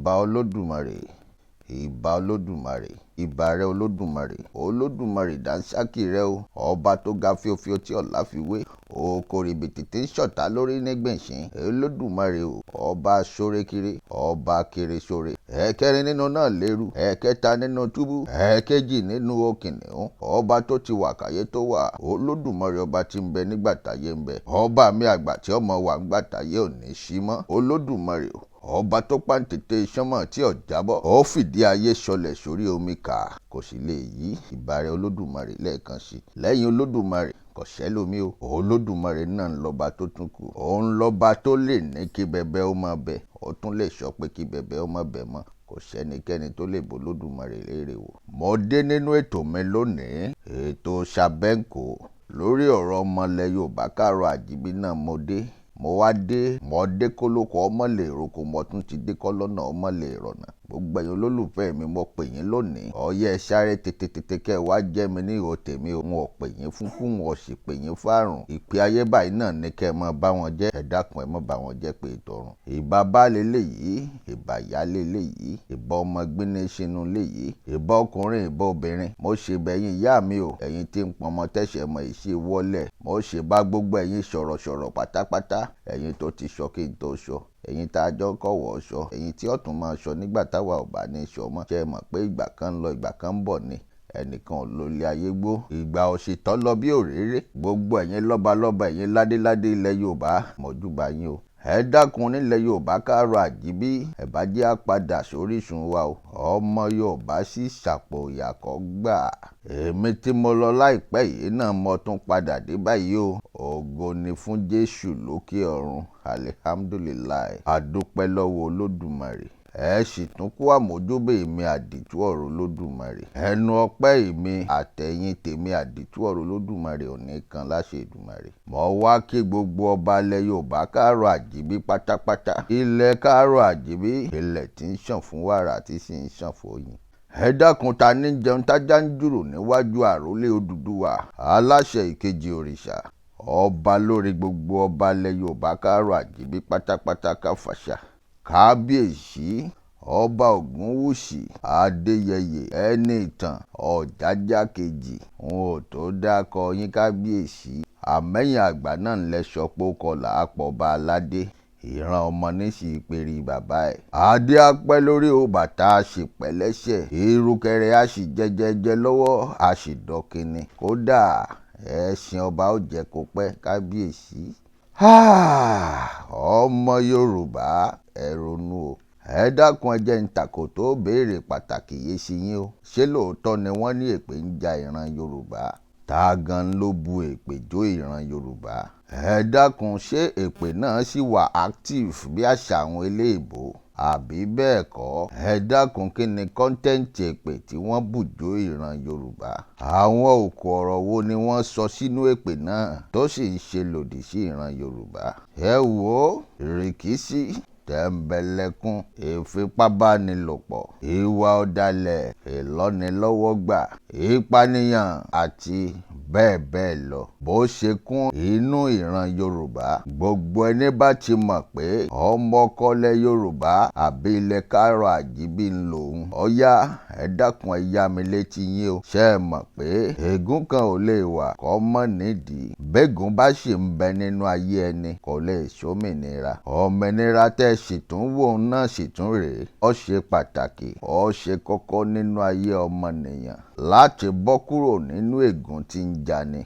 Ìbà Olódùmarè, ìbà Olódùmarè, ìbà rẹ Olódùmarè. Olódùmarè dànsákì rẹ o. Ọba tó ga fíofío tí ọ̀la fi wé. Òkòrìbìtì tí ń ṣọ̀tá lórí nígbìnsín. Olódùmarè o. Ọba ṣorekire, ọba kiri ṣore. Ẹ̀kẹrin nínú náà léru, ẹ̀kẹta nínú túbú, ẹ̀kejì nínú òkìnnìún. Ọba tó ti wà káyé tó wà. Olódùmarè ọba tí ń bẹ nígbà táyé ń bẹ. Ọba mi àgbà tí ọmọ wà ńgbà táyé ò ní sí mọ́. Olódùmarè o. Ọba tó pàǹtẹ̀tẹ̀ sánmọ̀ tí ò jábọ́. Ó fìdí ayé sọlẹ̀ sórí omi kà. Kò sì lè yí ìbà rẹ Olódùmarè lẹ́ẹ̀kan sí. Lẹ́yìn Olódùmarè kò sẹ́lòmí o. Olódùmarè náà ń lọba tó tún kù. Òun lọba tó lè ní kí bẹbẹ ó má bẹ. Ó tún lè sọ pé kí bẹbẹ ó má bẹ mọ́. Kò sẹ́nikẹ́ni tó lè bo Olódùmarè léèrè wò. Mo dé nínú ètò mi lónìí, ètò Ṣàbẹ̀ǹkò lórí ọ̀rọ̀ ọmọlẹ̀ Yorùbá káàrọ̀ àjíbí náà mo dé. Mo wá dé, mo dé kólókó ọmọ lè roko, mo tún ti dé kọ́lọ́nà ọmọ lè rọ̀nà. Gbogbo ẹ̀yin olólùfẹ́ mi mo pè yín lónìí. Ọyẹ́ ẹ sáré tètè tètè kẹ́ ẹ wá jẹ́ mi ní ihò tèmi o. N ò pè yín fún kú, n ò sì pè yín fárùn. Ìpè ayé báyìí náà ni kẹ́ ẹ má bá wọn jẹ́. Ẹ dákun ẹ má bá wọn jẹ́ pé ìtọ̀run. Ìbà baálé léyìí, ìbà ìyálé léyìí, ìbà ọmọ gbíní sínú léyìí, ìbà ọkùnrin, ìbà obìnrin. Mo ṣe bẹ̀yìn ìyá mi o. Ẹ̀yin tí ń pọnmọ tẹ̀sẹ̀ mọ ìṣe wọlé. Mo ṣe bá gbogbo ẹ̀yin sọ̀rọ̀sọ̀rọ̀ pátápátá. Ẹ̀yin tó ti sọ kí n tó sọ. Ẹ̀yin tá a jọ ń kọ̀wọ̀ sọ. Ẹ̀yin tí ọ̀tún máa sọ nígbà táwa ò bá ní sọ mọ́. Ṣé ẹ mọ̀ pé ìgbà kan ń lọ, ìgbà kan ń bọ̀ ni. Ẹnìkan ò lò ilé ayé gbó. Ìgbà ò sì tọ́ lọ bí òréré. Gbogbo ẹ̀yin lọ́balọ́ba, ẹ̀yin ládéládé ilẹ̀ Yorùbá, mọ̀júbà yín o. Ẹ dákun nílẹ̀ Yorùbá káàrọ̀ àjíbí. Ẹ bá jẹ́ á padà sórísun wa o. Ọmọ Yorùbá sì ṣàpò ìyàkọ́ gbà. Èmi tí mo lọ láìpẹ́ yìí náà mo tún padà dé báyìí o. Ògo ni fún Jésù lókè ọ̀run. Alihamdulilayi. A dúpẹ́ lọ́wọ́ Olódùmarè. Ẹ sì tún kú àmójúbà èmi àdìtú ọ̀rọ̀ Olódùmarè. Ẹnu ọpẹ́ èmi àtẹ̀yìn tèmi àdìtú ọ̀rọ̀ Olódùmarè ò ní kan láṣẹ Èdùmàrè. Mo wá kí gbogbo ọba ilẹ̀ Yorùbá káàrọ̀ àjíbí pátápátá. Ilẹ̀ káàrọ̀ àjíbí, ilẹ̀ tí ń ṣàn fún wàrà tí sì ń ṣàn fún oyin. Ẹ dákun ta ní jẹun tájá ń jùrù níwájú àrólé Odùduwà. Aláṣẹ ìkejì òrìṣà. Ọba lórí gbogbo ọba ilẹ̀ Yorùbá káàrọ̀ àjíbí pátápátá káfàṣà. Kábíyèsí ọba Ògúnwùsì Adéyẹyè ẹni ìtàn Ọ̀jájá kejì. N ò tó dákọ yín kábíyèsí. Àmẹ́yìn àgbà náà ń lẹ́sọ pé ó kọlà àpọ̀ba aládé. Ìran ọmọ ní sì pèrè bàbá ẹ̀. Adé á pẹ́ lórí o, bàtà á sì pẹ́ lẹ́sẹ̀. Ìrùkẹ̀rẹ̀ á sì jẹjẹjẹ lọ́wọ́, á sì dọ̀kìnì. Kódà ẹṣin ọba ó jẹ́ kó pẹ́ kábíyèsí. Ọmọ Yorùbá ẹ ronú o. Ẹ dákun ẹ jẹ́ n tàkò tó béèrè pàtàkì yìí sí yín o. Ṣé lóòótọ́ ni wọ́n ní èpè ń ja ìran Yorùbá? Ta gan ló bu èpè jó ìran Yorùbá? Ẹ dákun ṣé èpè náà sì wà active bí àṣà àwọn eléèbó? Àbí bẹ́ẹ̀ kọ́? Ẹ dákun kí ni content èpè tí wọ́n bù jó ìran Yorùbá? Àwọn òkò ọ̀rọ̀ wo ni wọ́n sọ sínú èpè náà tó sì ń ṣe lòdì sí ìran Yorùbá? Ẹ wò ó, ìrìkíṣí, tẹ̀m̀bẹ̀lẹ̀kun, ìfipábánilòpọ̀, ìwà ọ̀dàlẹ̀, ìlọ́nilọ́wọ́gbà, ìpànìyàn àti bẹ́ẹ̀ bẹ́ẹ̀ lọ. Bó ṣe kún inú ìran Yorùbá, gbogbo ẹni bá ti mọ̀ pé ọmọ kọ́lẹ̀ Yorùbá àbí ilẹ̀ káàrọ̀ àjíbí ń lòun. Ọ̀yá, ẹ dákun ẹ yá mi létí yín o. Ṣé ẹ mọ̀ pé ègún kan ò lè wà kó mọ́ nídìí? Bẹ́gùn bá sì ń bẹ nínú ayé ẹni kò lè ṣómìnira. Òmìnira tẹ́ sì tún wò náà sì tún rèé. Ó ṣe pàtàkì, ó ṣe kókó nínú ayé ọmọnìyàn láti bọ́ kúrò nínú ègún tí ń jani.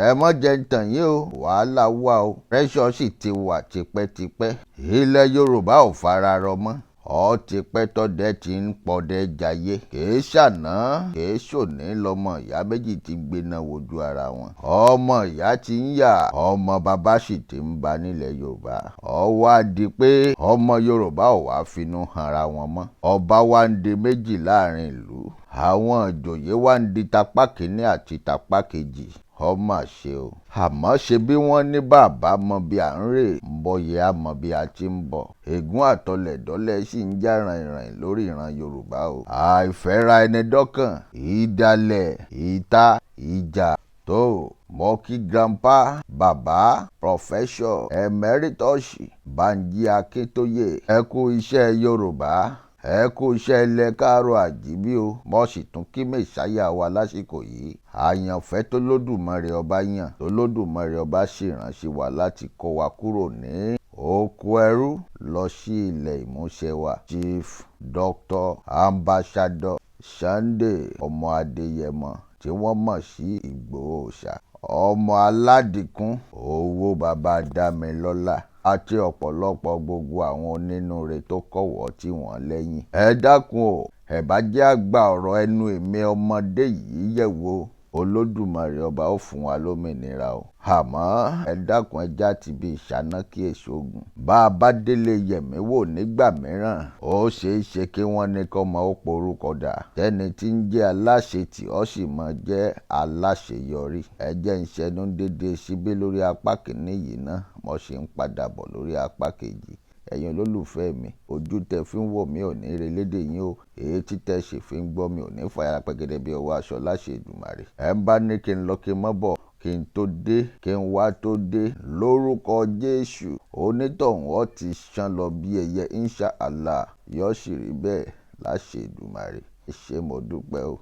Ẹ mọ́ jẹ́ ń tàn yín o, wàhálà wà o. Pressure sì ti wà tipẹ́tipẹ́. Ilẹ̀ Yorùbá ò fararọ mọ́. Ó ti pẹ́ tọ́dẹ tí ń pọdẹ jayé. Kìí ṣàná, kìí ṣòní lọmọ ìyá méjì tí gbéná wojú ara wọn. Ọmọ ìyá tí ń yà, ọmọ bàbá sì ti ń ba nílẹ̀ Yorùbá. Ó wá di pé ọmọ Yorùbá ò wá finú hanra wọn mọ́. Ọba wá ń di méjì láàrin ìlú. Àwọn ìjòyè wá ń di tapá kìíní àti tapá kejì. Ó mà ṣe o. Àmọ́ ṣe bí wọ́n ní bàbá mọ bí à ń rè, bọ́yẹ á mọ bí a ti ń bọ̀. Ègún àtọlẹ̀dọ́lẹ̀ sì ń jà ràìnràìn lórí ìran Yorùbá o. Àìfẹ́ra ẹni dọ́kàn, ìdálẹ̀, ìta, ìjà tó. Mo kí grandpa, bàbá, Professor Emeritus Banji Akíntóyè. Ẹ kú iṣẹ́ Yorùbá, ẹ kú iṣẹ́ ilẹ̀ káàárọ̀ àjíbí o. Mo sì tún kí mẹ̀sáyà wa lásìkò yìí, àyànfẹ́ tó lódùmarè ọba yàn, tó lódùmarè ọba sì rán sí wa láti kó wa kúrò ní oko ẹrú lọ sí ilẹ̀ ìmúṣẹ wa, Chief Doctor Ambassador Sunday ọmọ Adéyẹmọ tí wọ́n mọ̀ sí Ìgbòho Òòṣà, ọmọ aládìkún owó, bàbá Dámilọ́lá àti ọ̀pọ̀lọpọ̀ gbogbo àwọn onínúure tó kọ̀wọ́ tí wọ́n lẹ́yìn. Ẹ dákun o, ẹ bá jẹ́ àgbà ọ̀rọ̀ ẹnu èmi ọmọdé yìí yẹ̀ wò. Olódùmarè ọba ó fún wa lómìnira o, àmọ́ ẹ dákun, ẹ já ti bí ìṣáná kí èso ogun. Bá a bá délé yẹ̀mí wò nígbà mìíràn, ó ṣeé ṣe kí wọ́n ní kọ́mọ ó porúkọ dà, tẹ́ni tí ń jẹ́ aláṣetì ó sì mọ̀ jẹ́ aláṣeyọrí. Ẹ jẹ́ ń ṣẹnu dédé síbí lórí apá kìíní yìí ná, mo sì ń padà bọ̀ lórí apá kejì. Ẹ̀yin olólùfẹ́ mi, ojú tẹ fi ń wò mí ò ní relédè yín o, èyí tí tẹ sì fi ń gbọ́ mi ò ní fàyà pẹ́gẹ́dẹ́ bí ọwọ́ aṣọ láṣẹ Èdùmàrè. Ẹ ń bá ní kí n lọ kí n mọ́ bọ̀, kí n tó dé, kí n wá tó dé, lórúkọ Jésù, onítọ̀hún ó ti ṣán lọ bí ẹyẹ, insha Allah, yóò sì rí bẹ́ẹ̀ láṣẹ Èdùmàrè. Ẹ ṣé, mo dúpẹ́ o.